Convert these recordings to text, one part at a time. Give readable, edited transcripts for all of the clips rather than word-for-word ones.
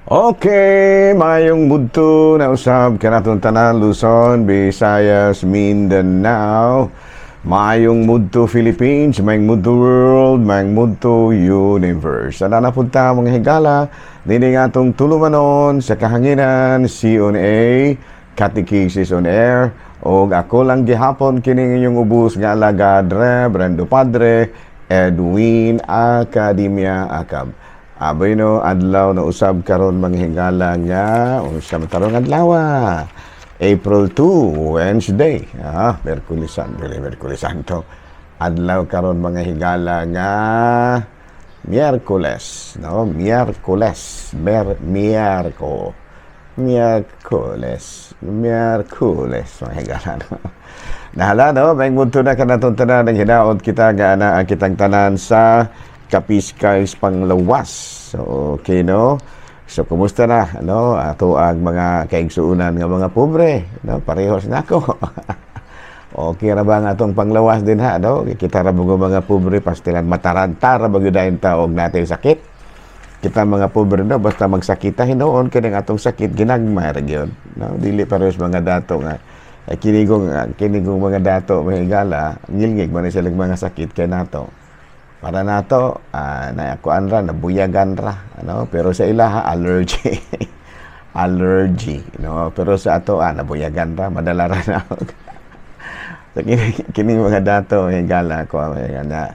Okay, mayong budto na usab kanatong tanan, Luzon, Visayas, Mindanao. Mayong mudto Philippines, mayong mudto world, mayong mudto universe. Sana napunta, mga higala, dini nga atong tulumanon sa kahanginan, CONA, Catechesis on Air, og ako lang gihapon kining inyong ubos nga alagad, Reverendo Padre Edwin Academia Acab. Aboy no, adlaw na usab karon, mga higala, nga unsa man tarong adlaw? April 2, Wednesday. Ah, Merkulis Santo, dili Merkulis Santo. Adlaw karon, mga higala, nga Miyerkules, no? Miyerkules, Miyerko. Miyerkules, Miyerkules, mga higala, no? Nahala, no? May mudto na kanatong tanan ang hinaot kita nga ana ang kitang tanan sa kapiskay panglawas. So, okay, no? So, kumusta na, no? Ato ang mga kaigsuunan nga mga pobre, no? Parehos nako. Okay ra ba ang atong panglawas din ha, no? Kita ra mga mga pobre, pastilan mataranta ra ba gyud ta og natay sakit. Kita mga pobre, no, basta magsakita hinuon kini atong sakit ginagmay ra gyud, no? Dili parehos mga dato nga ay kinigong mga dato, mga higala, ngilngig man sila mga sakit kay nato. Para nato, na kuan ra, nabuyagan ra, ano? Pero sa ilaha, allergy. Allergy, no? Pero sa ato, nabuyagan ra, madala ra na. So, kini mga dato, higala ko, na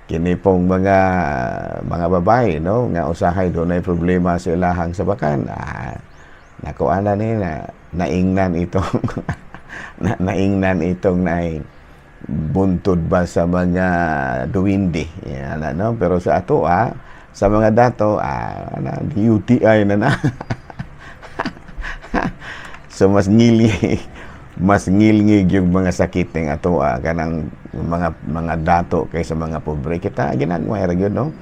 kini pong mga babae, no, nga usahay dunay problema sa ilahang sabakan, nakuan na ni na naingnan itong naay buntod ba sa mga duwindi. Yan, ano? Pero sa ato, sa mga dato, na, UTI na na. So mas ngilngig yung mga sakit ng ato, kanang mga dato kaysa mga pobre. Kita ginagmay ra gyud, no?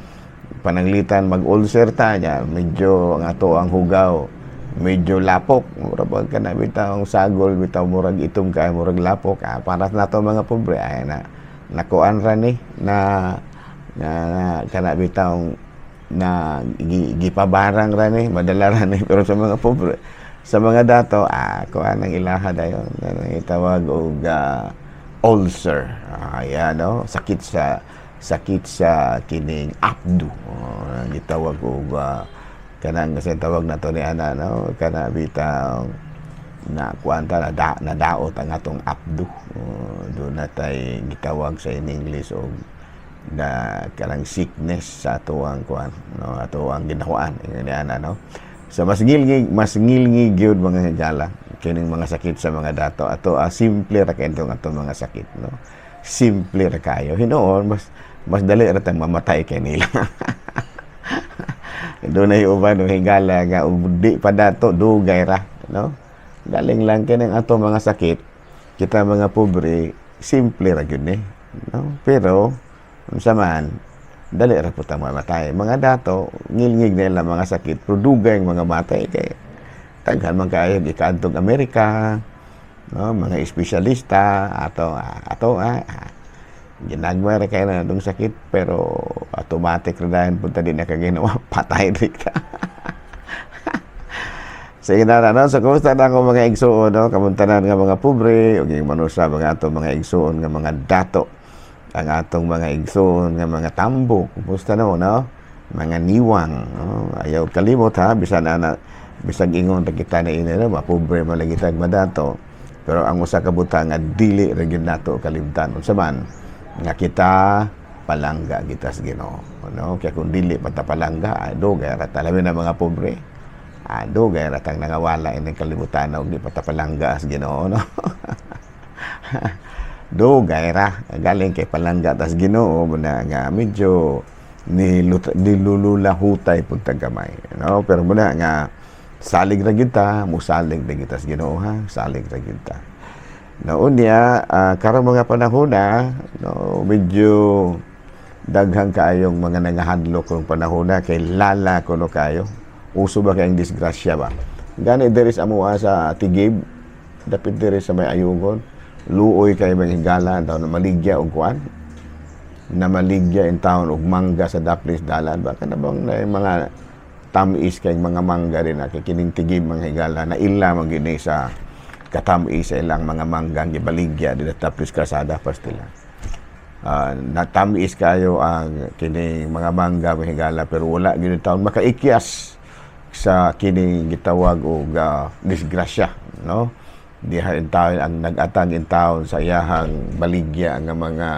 Pananglitan mag-ulcer ta niya, medyo ang ato ang hugaw medyo lapok, mura ba kana bitaw sagol bitaw, murag itom kay murag lapok, para nato mga pobre ay na nakuan ra ni na kana bitaw na gipabarang ra ni, madala ra ni. Pero sa mga pobre, sa mga dato, kuan ang ilaha dayon, kanang itawag og ulcer, yan, no, sakit sa kining apdo, oh, gitawag og kanang kasi tawag na to ni ana, no, kana bitaw na kuan ta na, nadaot ang atong apdo, oh, do na tay gitawag sa in English og na kanang sickness sa atuang kuan, no, atuang ginakuan ni ana, no? So mas ngilngig gyud, mga higala, kining mga sakit sa mga dato. Ato, simple ra kay itong atong mga sakit, no? Simple ra kayo. Hinuon mas dali ra tang mamatay kay nila. Doon ay uban ng higala nga di pa dato, dugay ra, no? Galing lang kining ato mga sakit, kita mga pobre, simple ra gyud ni, no? Pero unsa man, dali ra po tang mamatay. Mga dato, ngilngig na ilang mga sakit, pero dugay ang mga matay kay daghan man kaayo gikaadtong Amerika, no, mga espesyalista. Ato ato ginagmay ra kay na atong sakit, pero automatic ra dayon punta di na kaginawa, patay dikta. Sige na, no? So, kumusta na ako, mga igsuon, no? Kamuntanan nga mga pobre, ug yung manusa mga atong mga igsuon nga mga dato, ang atong mga igsuon nga mga tambo. Kumusta no, no? Mga niwang, no? Ayaw kalimot ha, bisan ana, bisag ingon ra kita na ini, no? Mapobre man lagi tag madato. Pero ang usa ka butang nga dili ra gyud nato kalimtan, unsa man? Nga kita palangga kita sa Ginoo, no? Kaya kung dili pa ta palangga, dugay ra ta, labi na mga pobre. Dugay ra tang nangawala ining kalibutan og di pa ta palangga sa Ginoo, no? Dugay ra. Galing kay palangga tas Ginoo mo na nga medyo nilululahutay pud ta gamay, no? Pero muna nga salig ra gyud ta, musalig ra gyud ta sa Ginoo ha, salig ra gyud ta. No, unya, karong mga panahon na, no, medyo daghang kaayong mga nangahadlok karong panahon na kay lala kuno kayo. Uso ba kayong disgrasya ba? Gani diri sa amoa sa Tigib, dapit diri sa may Ayungon, luoy kay mga higala daw na maligya og kuan, na maligya in town og mangga sa daplis dalan ba, kana bang na mga Tamis kay mga mangga din na kay kining tigim, mga higala, na ila man gini sa katamis sa ilang mga mangga ang gibaligya dinhi tapos kalsada pastila. Natamis kayo ang kining mga mangga, mga higala, pero wala gyud taon makaikyas sa kining gitawag og disgrasya, no, diha in taon ang nag-atang in taon sa iyahang baligya nga mga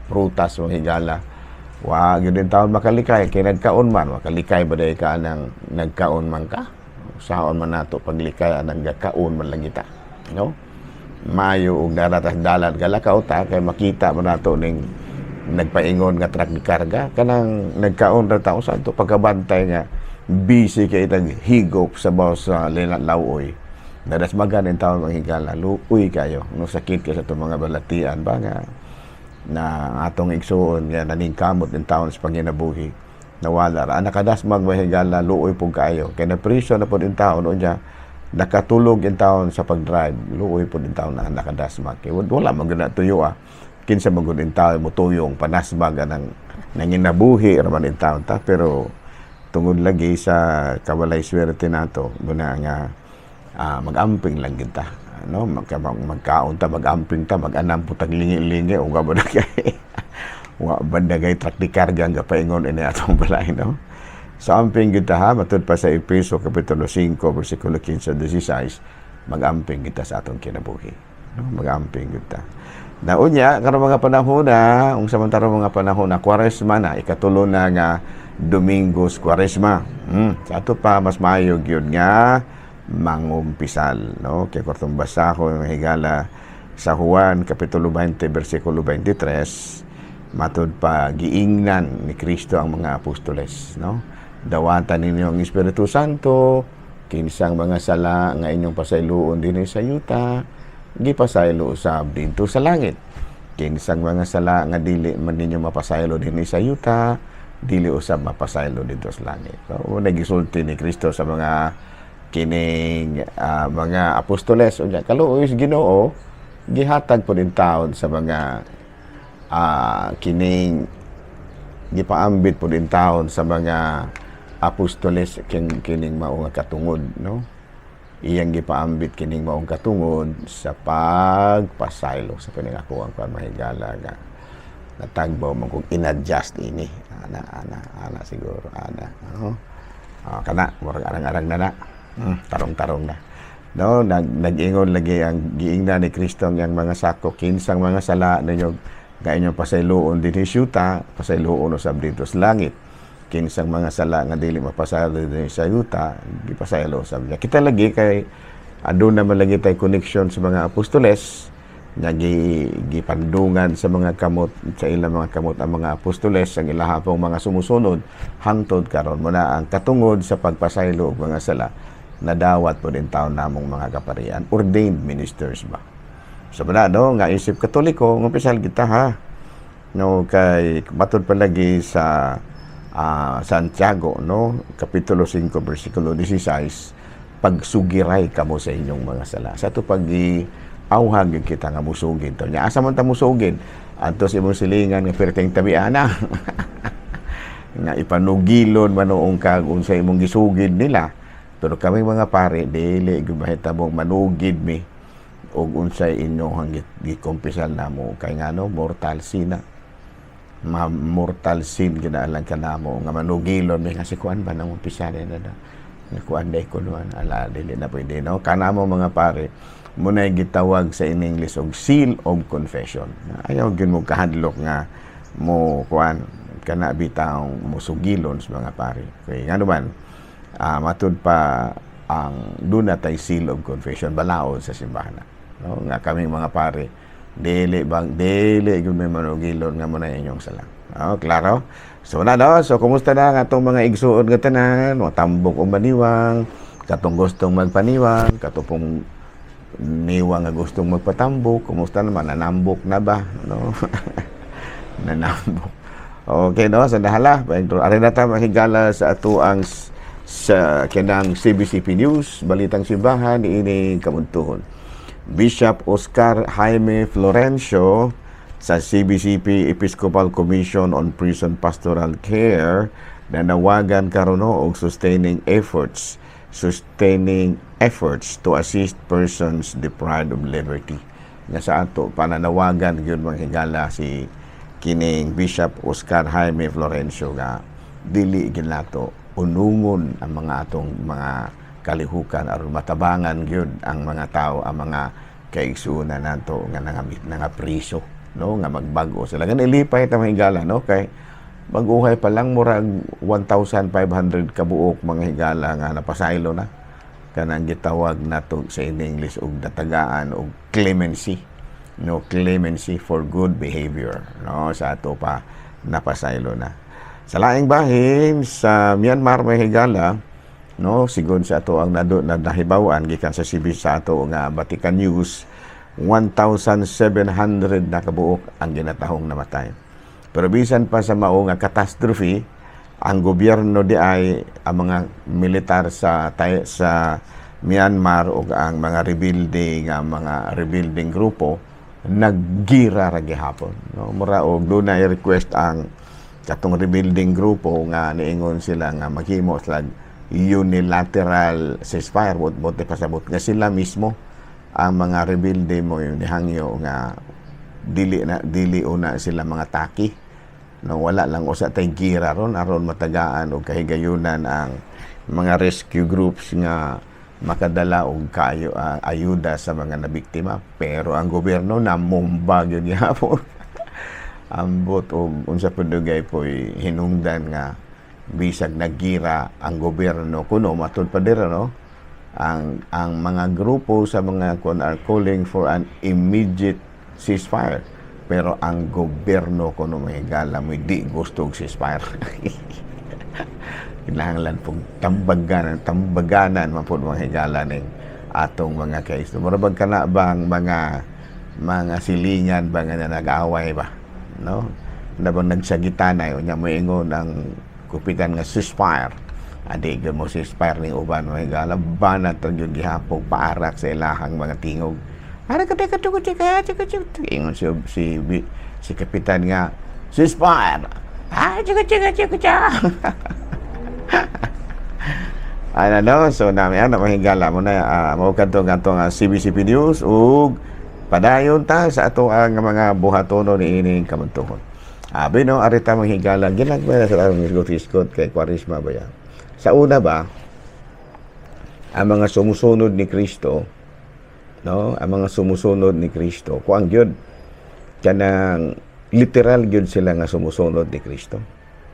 prutas, mga higala. Wa gyud in taon makalikay kay nagkaon man. Makalikay ba day ka anang nagkaon man ka? Saon man nato paglikay anang gakaon man lang kita, no? Maayo og daratas dalan galakaw ta kay makita man nato ning nagpaingon nga truck ni karga kanang nagkaon ra ta sa ato pagkabantay nga busy kay higop sa baw sa lawoy. Nadasmagan in taon, mga higala, luoy kayo, no? Sakit kay sa itong mga balatian ba nga na atong igsuon nga naningkamot in taon sa panginabuhi, nawala ra. Ang nakadasmag, mga higala, luoy pug kaayo kay na priso na pod in taon unya nakatulog in taon sa pag-drive. Luoy pod in taon na nakadasmag kay wala man gyud na tuyo ah. Kinsa man gud in taon motuyong panasmag anang nanginabuhi ra man in taon ta? Pero tungod lagi sa kawalay swerte nato guna nga mag-amping lang kita, no? Magkaon ta, mag-amping ta, mag-anam po tag lingi-lingi o gabo na kay wa banda kay truck di karga ang gapaingon ini atong balay, no? So amping kita ha, matud pa sa Epeso kapitulo 5 bersikulo 15 16, mag-amping kita sa atong kinabuhi, no? Mag-amping kita na unya karon mga panahon na ung samantara mga panahon na Kwaresma na, ikatulo na nga Domingo sa Kwaresma. Sa ato pa mas maayo gyud nga mangumpisal, no? Kay kortong basahon, mga higala, sa Juan kapitulo 20 bersikulo 23, matud pa giingnan ni Kristo ang mga apostoles, no? "Dawatan ninyo ang Espiritu Santo, kinsang mga sala nga inyong pasayloon dinhi sa yuta, gipasaylo usab didto sa langit. Kinsang mga sala nga dili man ninyo mapasaylo dinhi sa yuta, dili usab mapasaylo didto sa langit." So nagisulti ni Kristo sa mga kining mga apostoles. Unya kaluoy sa Ginoo, gihatag po din taon sa mga kining gipaambit po din taon sa mga apostoles kining mao nga katungod, no? Iyang gipaambit kining maong katungod sa pagpasaylo sa pinangakuang kuan, mahigala, nga natagbaw man kung in-adjust ini ana ana ana siguro ana, no? Kana murag arang-arang na na tarong-tarong na, no? Nag-ingon lagi ang giingna ni Kristo ang iyang mga sako, "Kinsang mga sala ninyo nga inyong pasayloon dinhi sa yuta, pasayloon usab didto sa langit. Kinsang mga sala nga dili mapasaylo dinhi sa yuta, gipasaylo usab niya." Kita lagi kay aduna man lagi tay connection sa mga apostoles nga gipandungan sa mga kamot, sa ilang mga kamot ang mga apostoles ang ilaha pong mga sumusunod hangtod karon. Muna ang katungod sa pagpasaylo og mga sala nadawat po din taon namong mga kaparian, ordained ministers ba. So muna, no, nga isip Katoliko, ngumpisal kita ha, no? Kay matud palagi sa Santiago, no, kapitulo 5 bersikulo 16, "Pagsugiray kamo sa inyong mga sala." Sa ato pag awhag kita nga musugid to nya, asa man ta musugid? Adto sa imong silingan nga perteng tabiana nga ipanugilon manuong kag unsa imong gisugid nila. Pero kami mga pare, dili gyud mahitabong manugid mi og unsay inyong gikumpisal namo kay ngano mortal sin na ma, mortal sin ginaalang ka namo nga manugilon mi kasi kuan ba nang umpisa na na nga kuan day ko nuan ala, dili na pwede, no? Kanamo mga pare, muna'y gitawag sa in English og seal of confession. Ayaw gyud mo kahadlok nga mo kuan kana bitaw musugilon sa mga pare kay ngano man matud pa ang duna tay seal of confession balaod sa simbahan na, no? Nga kaming mga pare, dili bang dili gyud may manugilon nga mo na inyong sala. Oh, klaro. So na, no? So kumusta na ang atong mga igsuon nga tanan, mga tambok o maniwang, katong gustong magpaniwang, katong niwang nga gustong magpatambok, kumusta naman? Nanambok na ba, no? Nanambok. Okay, no? Sa dahala, ari na ta, mahigala, sa ato ang sa kanang CBCP News, Balitang Simbahan niini kamuntuhon. Bishop Oscar Jaime Florencio sa CBCP Episcopal Commission on Prison Pastoral Care Nanawagan karon, no, og sustaining efforts to assist persons deprived of liberty. Nga sa ato pananawagan gyud, mga higala, si kining Bishop Oscar Jaime Florencio nga dili gyud nato unungon ang mga atong mga kalihukan aron matabangan gyud ang mga tao, ang mga kaigsuonan nato nga nga priso, no, nga magbag-o sila. Nga ilipay ta, mga higala, no, kay bag-ohay pa lang murag 1,500 kabuok, mga higala, nga napasaylo na kanang gitawag nato sa in English og natagaan og clemency, no, clemency for good behavior, no. Sa ato pa napasaylo na. Sa laing bahin, sa Myanmar, mga higala, no, sigon sa ato ang nado na nahibaw-an gikan sa CB sa ato nga Vatican News, 1,700 na kabuok ang ginatahong namatay. Pero bisan pa sa mao nga catastrophe, ang gobyerno di ay ang mga militar sa Myanmar o ang mga rebuilding grupo naggira ra gihapon, no. Mura og dunay request ang katong rebuilding grupo nga niingon sila nga maghimo sila unilateral ceasefire, mao pasabot nga sila mismo ang mga rebelde mo yung nihangyo nga dili na dili una sila mga taki, no. Wala lang usa tay gira ron aron matagaan og kahigayunan ang mga rescue groups nga makadala og kayo ayuda sa mga nabiktima, pero ang gobyerno namumba gyud gihapon. Ambot og unsa pud dugay po'y hinungdan nga bisag naggira ang gobyerno kuno, matud pa dira, no, ang mga grupo sa mga kon are calling for an immediate ceasefire, pero ang gobyerno kuno, mga higala, mo di gusto og ceasefire. Kinahanglan pong tambaganan, tambaganan man pud, mga higala, ning atong mga kaisto. Mura bag kana bang mga silingan ba nga nag-away ba, no, na bang nagsagitanay, unya moingon ang kupitan nga ceasefire, adi gyud mo ceasefire ning uban, mga higala. Banat ra gyud gihapon, paarak sa ilahang mga tingog. Ara ka ka ka ka ka ka, ingon si kapitan nga ceasefire. Ah, chika chika chika chika. Ano, no? So nami ano, mga higala, mo na mao kadto nga CBCP News ug padayon ta sa ato ang mga buhatono niining kamuntuhon. Abi no, arita, mga higala, ginagmay na sa atong isgot-isgot kay Kwaresma ba yan. Sa una ba, ang mga sumusunod ni Kristo, no, ang mga sumusunod ni Kristo, kuang gyud, kanang literal gyud sila nga sumusunod ni Kristo.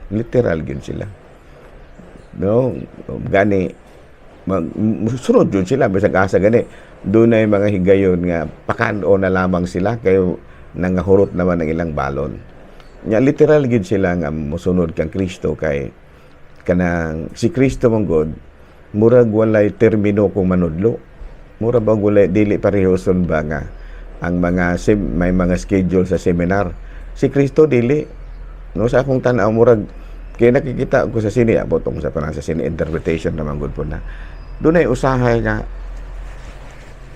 Literal gyud sila. No, gani mag sunod yun sila bisag asa. Gani dunay mga higayon nga pakan-o na lamang sila kay nangahurot naman ang ilang balon. Nya literal gyud sila nga mosunod kang Kristo kay kanang si Kristo man gud murag walay termino kung manudlo. Mura bag walay, dili parehoson ba nga ang mga may mga schedule sa seminar. Si Kristo dili, no. Sa akong tan-aw, murag kay nakikita ko sa sine, abot sa parang sa sine interpretation naman gud po na dunay usahay nga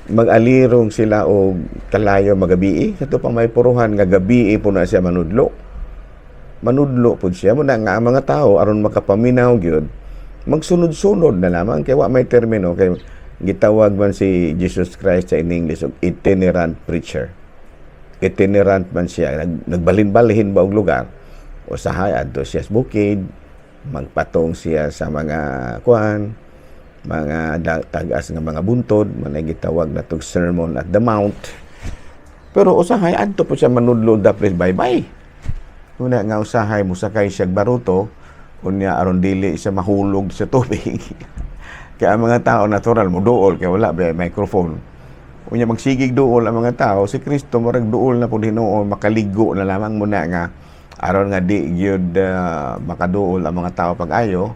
mag-alirong sila og kalayo magabii sa pang may puruhan nga gabii po na siya manudlo. Manudlo pud siya muna nga ang mga tao aron makapaminaw gyud magsunod-sunod na lamang kay wa may termino, kay gitawag man si Jesus Christ sa in English og itinerant preacher. Itinerant man siya, nagbalhin-balhin ba og lugar. Usahay adto siya sa bukid, magpatong siya sa mga kuan, mga tag-as nga mga buntod, man gitawag na tog Sermon at the Mount. Pero usahay adto po siya manudlo dapit bye-bye. Una nga usahay musakay siya baruto, unya aron dili siya mahulog sa tubig. Kaya ang mga tao natural mo duol kay wala ba microphone. Unya magsigig duol ang mga tao, si Kristo murag duol na pud hinuon, makaligo na lamang muna nga aron nga di gyud makaduol ang mga tao pag-ayo,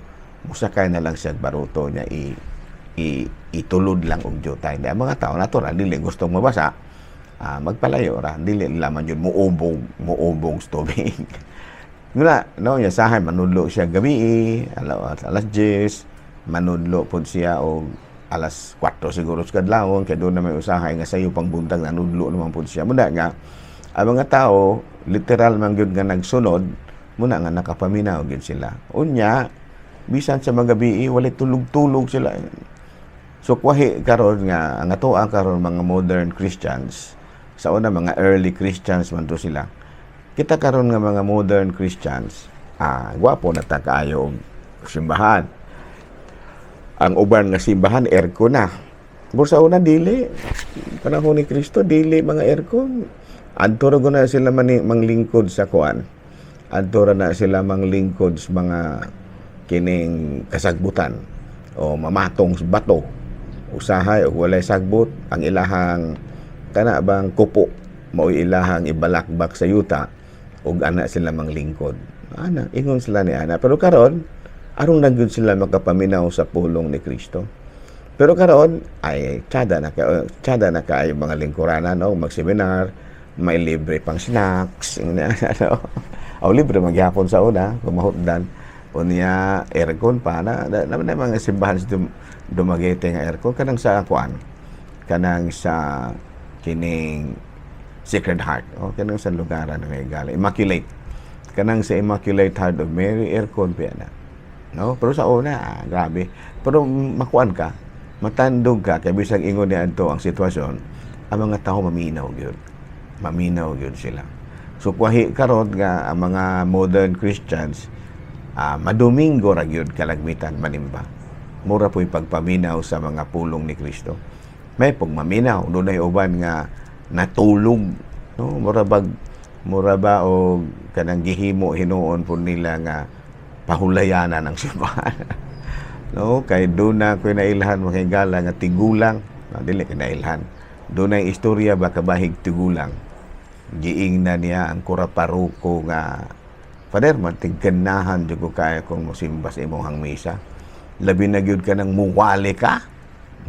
musakay na lang siya baruto niya i, i itulod lang og jutay. Di ang mga tao natural dili gustong mabasa, magpalayo ra, dili lamang yun muubog muubog sa tubig. Wala, no, yasahay manudlo siya gabi, alas 10, manudlo pod siya og alas 4 siguro sa kadlawon kay doon na may usahay nga sayo pang buntag nanudlo naman pod siya. Muna nga ang mga tao literal man gyud nga nagsunod. Muna nga nakapaminaw gyud sila. Unya, bisan sa mga gabi, walay tulog-tulog sila. So kwahi karon nga ang atoa karon mga modern Christians, sa una mga early Christians man to sila. Kita karon nga mga modern Christians, gwapo na ta kaayo og simbahan. Ang uban nga simbahan, aircon na. Pero sa una, dili. Panahon ni Kristo, dili mga aircon. Adto ra na sila manglingkod sa kuan. Adto ra na sila manglingkod sa mga kining kasagbutan o mamatong sa bato. Usahay og walay sagbot, ang ilahang kana bang kupo mao'y ilahang ibalakbak sa yuta ug ana sila manglingkod. Ana, ingon sila ni ana. Pero karon, aron na gyud sila makapaminaw sa pulong ni Kristo. Pero karon ay tsada na kaayo mga lingkuranan, no, magseminar, may libre pang snacks, ano. O libre magyapon sa una, kumahutdan. Unya aircon pa na, na, na, na mga simbahan sa Dumaguete nga aircon, kanang sa kuan, kanang sa kining Sacred Heart o kanang sa lugaran nga gala Immaculate, kanang sa Immaculate Heart of Mary, aircon pa na, no? Pero sa una, grabe. Pero makuan ka, matandog ka kay bisag ingon ni adto ang sitwasyon, ang mga tao maminaw gyud, maminaw gyud sila. So kwahi karon nga ang mga modern Christians, madomingo ra gyud kalagmitan manimba. Mura po'y pagpaminaw sa mga pulong ni Kristo. May pag maminaw, dunay uban nga natulog, no? Mura ba og kanang gihimo hinuon po nila nga pahulayanan ang simbahan, no? Kay duna ko'y nailhan, mga higala, nga tigulang, no, dili kay nailhan. Dunay istorya ba kabahig tigulang. Giingna niya ang kura paroko nga, "Father, matigganahan jud ko kaya kung mosimba sa imong misa. Labi na gyud ka nang muwali ka.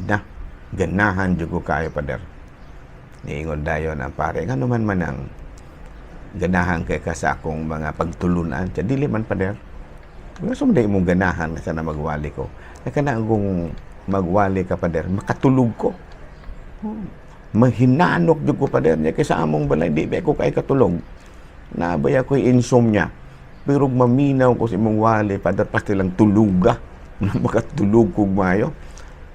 Na, ganahan jud ko kayo, Father." Niingon dayon ang pare, "Ngano man manang ganahan kay ka sa akong mga pagtulunan?" Siya, "Dili man, Father. Gusto mo imong ganahan sa na magwali ko. Kaya kana kung magwali ka, Father, makatulog ko. Mahinanok jud ko, Father niya, kay sa among balay di ba ko kay katulog. Nabay ako insomnia. Pero maminaw ko sa imong wali, Father, pasti lang tuluga. Makatulog kog mayo.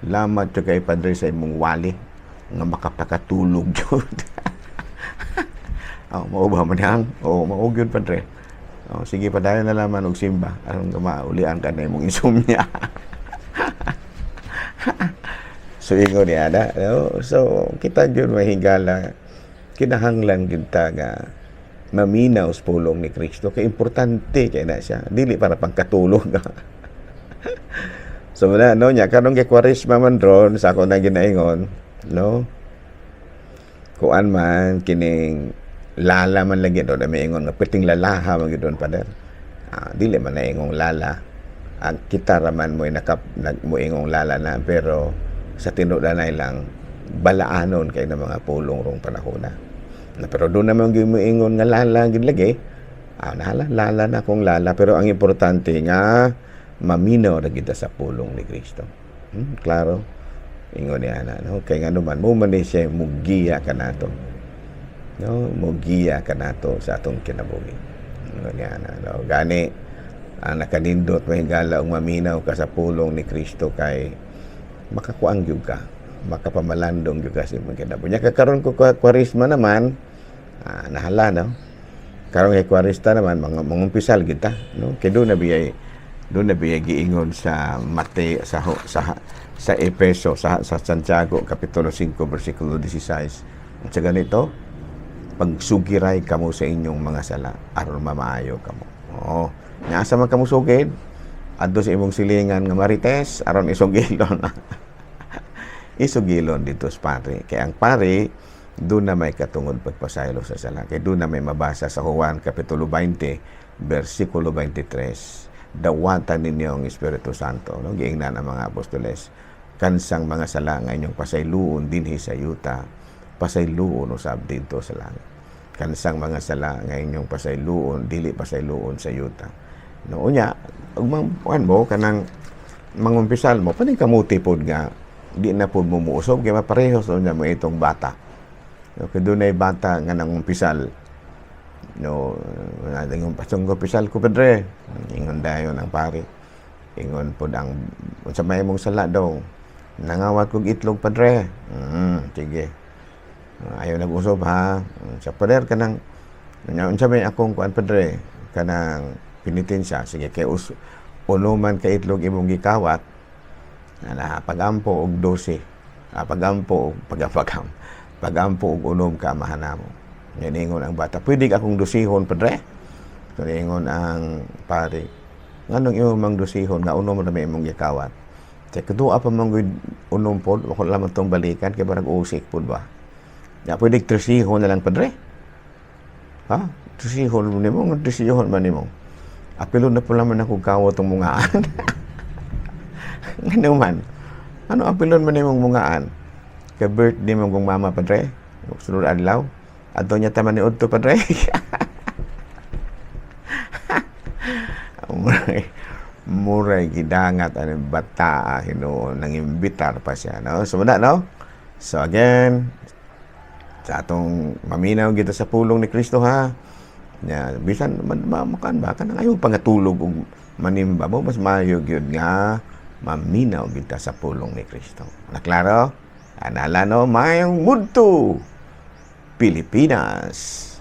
Lamat jud kay, Padre, sa imong wali nga makapakatulog jud." Oh, mao ba man ang? Oh, mao gyud, Padre. Oh, sige, padayon na lamang og simba aron nga maulian ka na imong insomnia. So ingon ni ana, no? So kita gyud, mahigala, kinahanglan gyud ta nga maminaw sa pulong ni Kristo kay importante kay na siya, dili para pangkatulog. So wala, no? Nya karon kay Kwaresma man ron, sa ako na ginaingon, no, kuan man kining lala man lagi do na ingon nga piting lalaha man gyud doon, Pader. Dili man na ingong lala ang kita raman mo nakap nag mo ingong lala na, pero sa tinud-anay lang balaanon kay na mga pulong rong panahon na. Na pero doon naman gyud mo ingon nga lala gid lagi. Nahala lala na kung lala, pero ang importante nga maminaw na kita sa pulong ni Kristo. Klaro. Ingon niya na, no? Kay nga naman mo man ni siya mugiya kanato. No, mugiya kanato sa atong kinabuhi. Ingon niya na, no? Gani ang nakanindot, mahigala, ug maminaw ka sa pulong ni Kristo kay makakuang gyud ka, makapamalandong gyud ka sa imong kinabuhi. Nya kakaron ko Kwaresma naman, nahala, no? Karon kay Kwaresta naman, mga mangumpisal gyud ta, no? Kay doon na biyay giingon sa Mate sa sa sa Efeso, sa Santiago kapitulo 5 bersikulo 16. Sa ganito, pagsugiray kamo sa inyong mga sala aron mamaayo kamo. Oo. Nya asa man kamo sugid? Adto sa imong silingan nga marites aron isugilon. Isugilon dito sa pare. Kay ang pare doon na may katungod pagpasaylo sa sala. Kay doon na may mabasa sa Juan Kapitulo 20, versikulo 23. "Dawatan ninyo ang Espiritu Santo." No? Giingnan ang mga apostoles. "Kansang mga sala nga inyong pasayloon dinhi sa yuta, pasayloon usab didto sa langit. Kansang mga sala nga inyong pasayloon, dili pasayloon sa yuta." No, unya, ug mang mo kanang mangumpisal mo, paningkamuti pod nga di na pod mo muusob kay mapareho sa unya mo itong bata. Okay, dunay bata nga nangumpisal. No, ingon, "Pasunggo pisal ko, padre." Ingon dayon ang pari. Ingon pod ang, "Unsa may imong sala daw?" "Nangawat kog itlog, padre." Sige. Ayaw nag-usob ha." Sa pader kanang unsa may akong kuan, padre, kanang penitensya?" "Sige, kay uno man ka itlog imong gikawat na pagampo og 12, pagampo og pagapagam pagampo og unom ka Amahan namo." Ingon ang bata, "Pwede akong dosihon, padre?" So ingon ang pari, "Nganong imo mang dosihon nga unom na may imong gikawat?" "Kay kadua pa man gud unom pod, ako lamang tong balikan kay barag usik pod ba." "Ya, pwede tresihon na lang, padre?" "Ha? Tresihon mo nimo, nga tresihon man nimo. Apilon na pula man ako kawat tong mungaan." "Ngano man? Ano apilon man nimong mungaan?" "Kay birthday mo kong mama, padre. Sunod adlaw. Adto niya taman ni udto, padre." Muray, muray gidangat ang bata hinuon, nangimbitar pa siya, no? So wala, no? So again, sa atong maminaw kita sa pulong ni Kristo ha. Ya, bisan man makan ba kanang ayaw pangatulog og manimba mo, mas maayo gyud nga maminaw kita sa pulong ni Kristo. Naklaro? Anala no, maayong mudto, Pilipinas.